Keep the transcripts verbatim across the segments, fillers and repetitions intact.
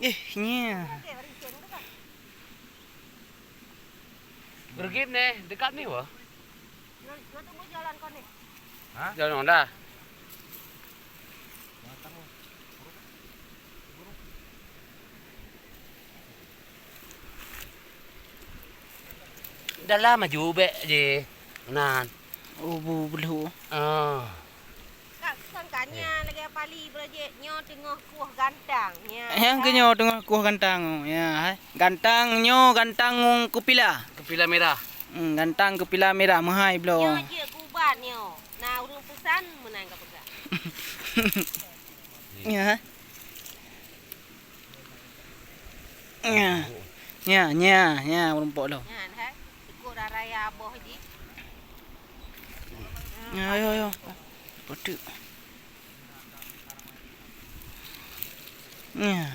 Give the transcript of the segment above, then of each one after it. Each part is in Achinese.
Eh, nya. Gergib neh, dekat ni wah. Jalan dah. Dah lah maju bek je. Nan. Oh, bu belhu. Ah. Kak, sangka nya lagèe pali beurajek nyoe teungoh kuah gantang nya. Nyang keu nyoe teungoh kuah gantang, ya, hai. Gantang nyoe, gantang ngon keupila. Keupila mirah. Hmm, gantang keupila mirah meuhai bloe. Nyoe jeuet kubat nyoe. Na ureueng peusan meunan ka peugah. Ya. Nya, nya, nya, nya, meureumpok lom. Nyan, hai. Teukuk raya boh jih. Nya, ayo, ayo. Patut. Nya.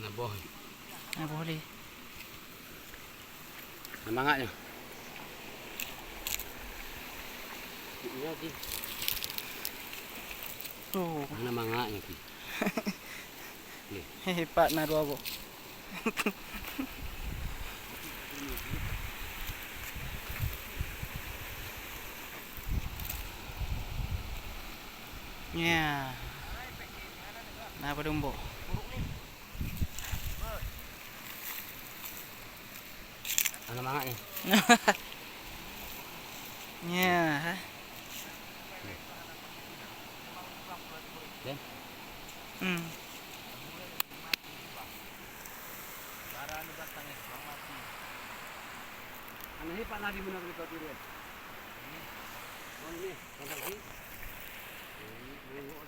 Hana boh. Hana boh lé. Hana mangat nyoe. Nyoe ki. Oh. Hana mangat nyoe ki. Lé. Hehe, pat na dua boh. Ya. Na padum boh. Hana mangat nyoe. Nya, ha. Kan? Hmm. Hana hebat lagi meunan keu kau tu dia. Oh, ini, kau tak sih? Ini, ini, ini,